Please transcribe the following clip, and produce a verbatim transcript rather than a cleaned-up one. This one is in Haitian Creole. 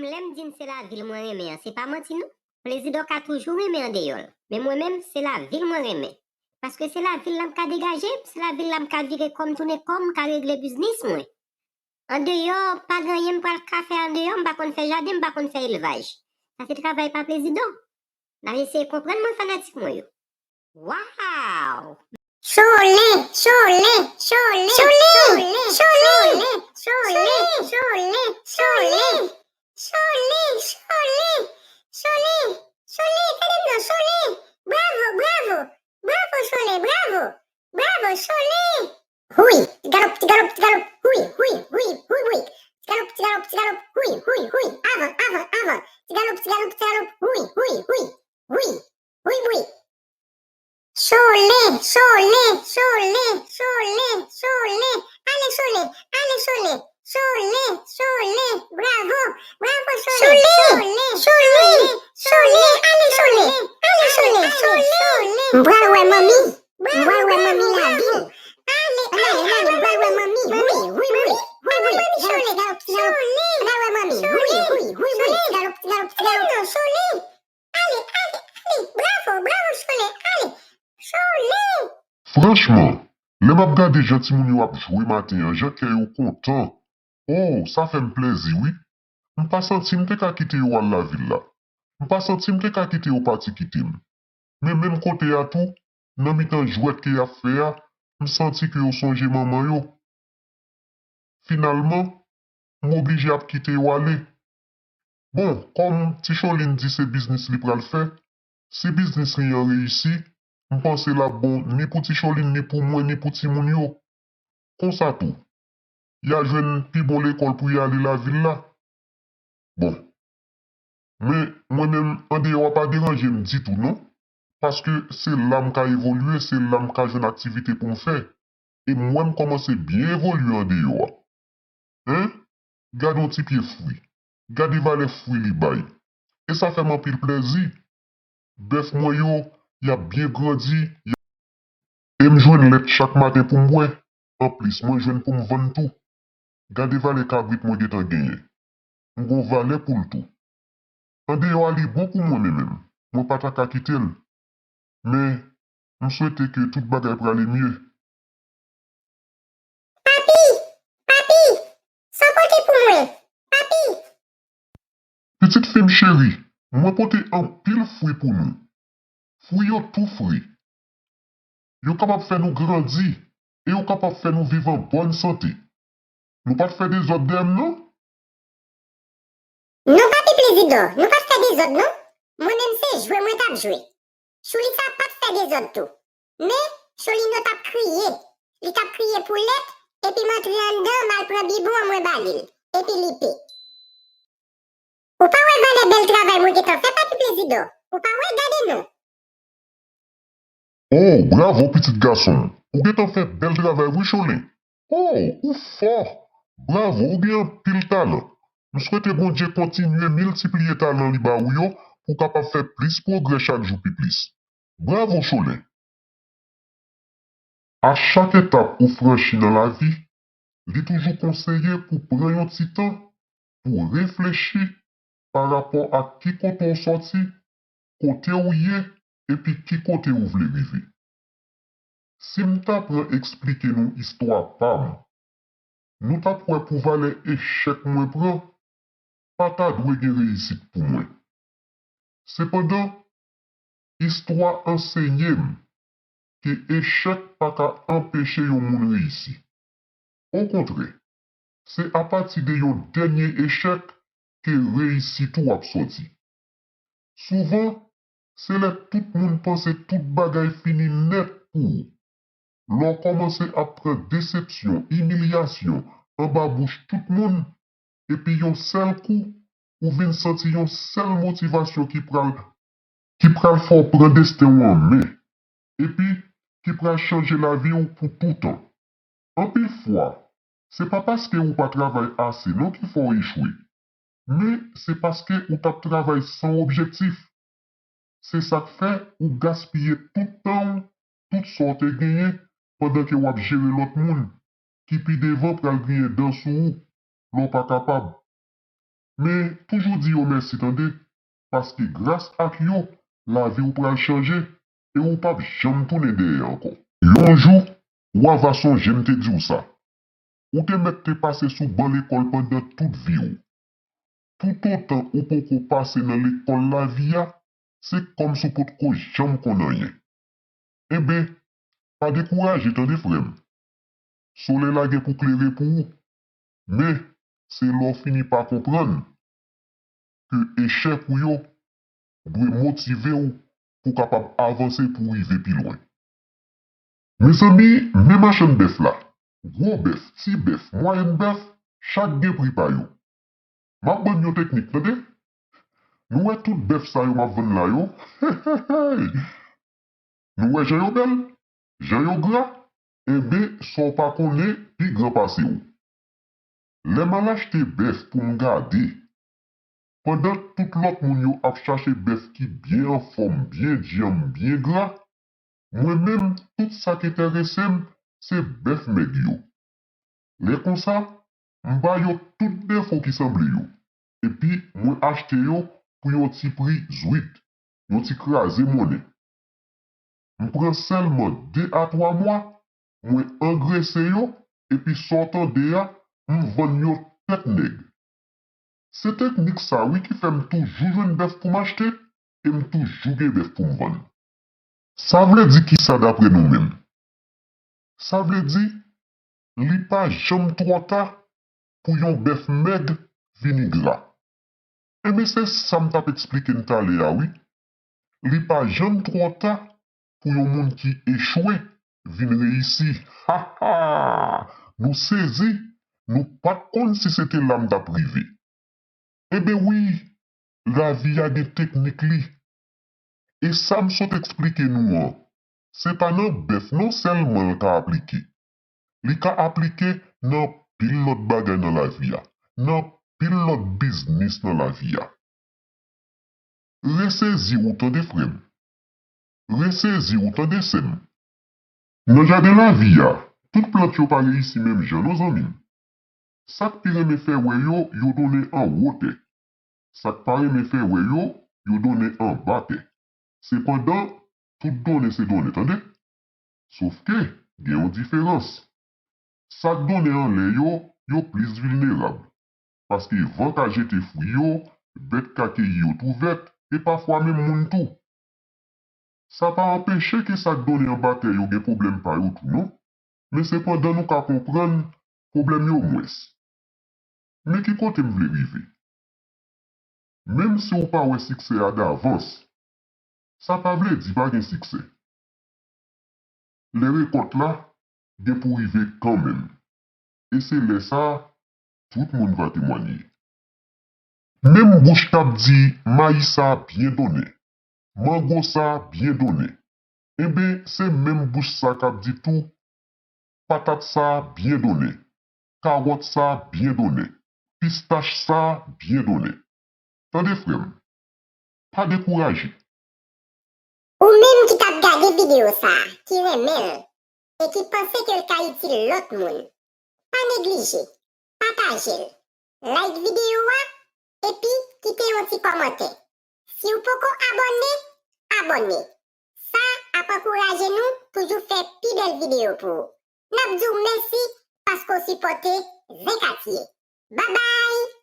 Lè m di n se lavil mwen renmen an, se pa manti non. Plezidò ka toujou renmen andeyò l. Men mwen menm, se lavil mwen renmen. Paske se lavil la m ka degaje m, se lavil la m ka vire kò m tounen kò m, m ka regle biznis mwen. Andeyò, pa gen anyen m pral ka fè andeyò, m pa konn fè jaden, m pa konn fè elvaj. Sa se travay pa Plezidò. N ap eseye konprann mwen fanatik mwen yo. Waw! Chole, chole, chole, chole, chole, chole, chole, chole, chole, chole, chole, chole, chole, tande m non, chole, bravo, bravo, bravo, chole, bravo, bravo, chole. Hui, ti galop, ti galop, ti galop, hui, hui, hui, hui, hui. Ti galop, ti galop, ti galop, hui, hui, hui. Avan, avan, avan. Ti galop, ti galop, ti galop, hui, hui, hui, hui. Hui, hui. Chole, chole, chole, chole, chole. Ale chole, ale chole. Chole, chole, bravo, bravo chole. Chole, chole, chole, ale chole, ale chole, chole. M pral wè manmi. M pral wè manmi lavil. Ale, ale, ale, m pral wè manmi. Wi, wi, wi, wi, wi. Galop, galop, galop. M pral wè manmi. Wi, wi, wi, wi. Galop, galop, galop. Ale, ale, ale. Bravo, bravo chole. Ale. Chole. Franchman, lè m ap gade jan timoun yo ap jwe maten an, jan kè yo kontan, oh, sa fè m plezi wi. M pa santi m te ka kite yo al lavil la. M pa santi m te ka kite yo pati kite m. Men menm kote a tou, nan mitan jwèt ke y ap fè a, m santi ke yo sonje manman yo. Finalman, m oblije ap kite yo ale. Bon, kòm Ti Cholin di se biznis li pral fè, si biznis li an reyisi, m panse l ap bon ni pou Ti Cholin, ni pou mwen, ni pou timoun yo. Konsa tou, y a jwenn pi bon lekòl pou y ale lavil la. Bon, men mwen menm, andeyò a pa deranje m ditou non, paske se la m ka evolye, se la m ka jwenn aktivite pou m fè. E m wè m kòmanse byen evolye andeyò a. Hein? Gade yon ti pye fwi. Gade valè fwi li bay. E sa fè m anpil plezi. Bèf mwen yo, y ap byen grandi. E m jwenn lèt chak maten pou m bwè. Anplis, mwen jwenn pou m vann tou. Gade valè kabrit mwen gentan genyen. M gon valè pou l tou. Andeyò a li bon pou mwen men menm. Mwen pa ta ka kite l. Men, m swete ke tout bagay prale mye. Papi! Papi! Sa w pote pou mwen? Papi! Pitit fi m cheri, mwen pote anpil fwi pou nou. Fwi yo tou fre. Yo kapab fè nou grandi e yo kapab fè nou viv an bòn sante. Nou pa t fè dezòd dèyè m non. Non papi Plezidò, nou pa t fè dezòd non. Mwen menm se jwe mwen t ap jwe. Choulisa pa t fè dezòd tou. Men, Cholino t ap kriye. Li t ap kriye pou lèt, epi m antre anndan, m al pran bibwon an mwen ba li l. Epi li pe. Ou pa wè valè bèl travay mwen gentan fè papi Plezidò? Ou pa wè, gade non. Oh, bravo pitit gason m. Ou gentan fè bèl travay wi Cholin. Oh, ou fò. Bravo, ou gen anpil talan. M swete Bondye kontinye miltipliye talan li ba ou yo pou w kapab fè plis pwogrè chak jou pi plis. Bravo Cholin. A chak etap ou franchi nan lavi, li toujou konseye pou pran yon ti tan pou reflechi pa rapò ak ki kote w sòti, kote w ye, epi ki kote ou vle rive. Si m ta pran eksplike nou istwa pa m, nou t ap wè pou valè echèk mwen pran, pa ta dwe gen reyisit pou mwen. Sepandan, istwa ansenye m ke echèk pa ka anpeche yon moun reyisi. Okontrè, se apati de yon dènye echèk ke reyisit ou ap sòti. Souvan, se lè tout moun panse tout bagay fini nèt pou ou, lè w kòmanse ap pran desepsyon, imilyasyon anba bouch tout moun, epi yon sèl kou, ou vin santi yon sèl motivasyon ki pral, ki pral fè w pran desten w an men, epi ki pral chanje lavi w pou toutan. Anpil fwa, se pa paske ou pa travay ase non ki fè w echwe, men se paske ou t ap travay san objektif. Se sa k fè ou gaspiye tout tan w, tout sa w te genyen, pandan ke w ap jere lòt moun, ki pi devan pral griyen dan sou ou, lè w pa kapab. Men, toujou di yo mèsi tande, paske gras ak yo, lavi w pral chanje e ou p ap janm tounen dèyè ankò. Yon jou, w a va sonje m te di w sa. Ou te mèt te pase sou ban lekòl pandan tout vi w. Toutotan ou poko pase nan lekòl lavi a, se kòmsi w potko janm konn anyen. Enben, pa dekouraje tande frè m. Solèy la gen pou klere pou ou, men se lè w fini pa konprann ke echèk ou yo dwe motive w pou w kapab avanse pou w rive pi lwen. Mezanmi, men machann bèf la, gwo bèf, ti bèf, mwayèn bèf, chak gen pri pa yo. M ap ban n yon teknik, tande. Nou wè tout bèf sa yo m ap vann la yo? Nou wè jan yo bèl? Jan yo gra? Enben, sa w pa konnen, pi gran pase w. Lè m al achte bèf pou m gade, pandan tout lòt moun yo ap chache bèf ki byen anfòm, byen djanm, byen gra, mwen menm, tout sa k enterese m, se bèf mèg yo. Lè konsa, m ba yo tout defo ki sanble yo, epi mwen achte yo pou yon ti pri zwit, yon ti kraze monnen. M pran sèlman de a twa mwa, mwen angrese yo, epi sa w tande a, m vann yo tèt nèg. Se teknik sa wi ki fè m toujou jwenn bèf pou m achte e m toujou gen bèf pou m vann. Sa vle di kisa dapre nou menm? Sa vle di, li pa janm twò ta pou yon bèf mèg vini gra. Enben se sa m t ap eksplike n talè a wi. Li pa janm twò ta pou yon moun ki echwe vin reyisi. Ha ha! Nou sezi, nou pa t konn si se te la m t ap rive. Enben wi, lavi a gen teknik li. E sa m sot eksplike nou an, se pa nan bèf non sèlman l ka aplike. Li ka aplike nan anpil lòt bagay nan lavi a, nan anpil lòt biznis nan lavi a. Resezi w tande frè m. Resezi w tande sè m. Nan jaden lavi a, tout plant yo pa reyisi menm jan non zanmi m. Sa k pi renmen fè wè yo, yo donnen anwo tè. Sa k pa renmen fè wè yo, yo donnen anba tè. Sepandan, tout donnen se donnen tande. Sofke, gen yon diferans. Sa k donnen anlè yo, yo plis vilnerab. Paske van ka jete fwi yo, bèt ka keyi yo tou vèt, e pafwa menm moun tou. Sa pa anpeche ke sa k donnen anba tè yo gen pwoblèm pa yo tou non. Men sepandan nou ka konprann pwoblèm yo mwens. Men ki kote m vle rive? Menm si w pa wè siksè a davans, sa pa vle di pa gen siksè. Lè rekòt la gen pou rive kanmenm. E se lè sa a, tout moun va temwanye. Menm bouch k ap di mayi sa a byen donnen, mango sa a byen donnen, enben se menm bouch sa a k ap di tou patat sa a byen donnen, kawòt sa a byen donnen, pistach sa a byen donnen. Tande frè m, pa dekouraje. Ou menm ki t ap gade videyo sa a, ki renmen l, e ki panse ke l ka itil lòt moun, pa neglije, pataje l, like videyo a, epi kite yon ti kòmantè. Si w poko abòne, abòne. Sa ap ankouraje nou toujou fè pi bèl videyo pou ou. N ap di w mèsi paske w sipòte Zen Katye. Babay!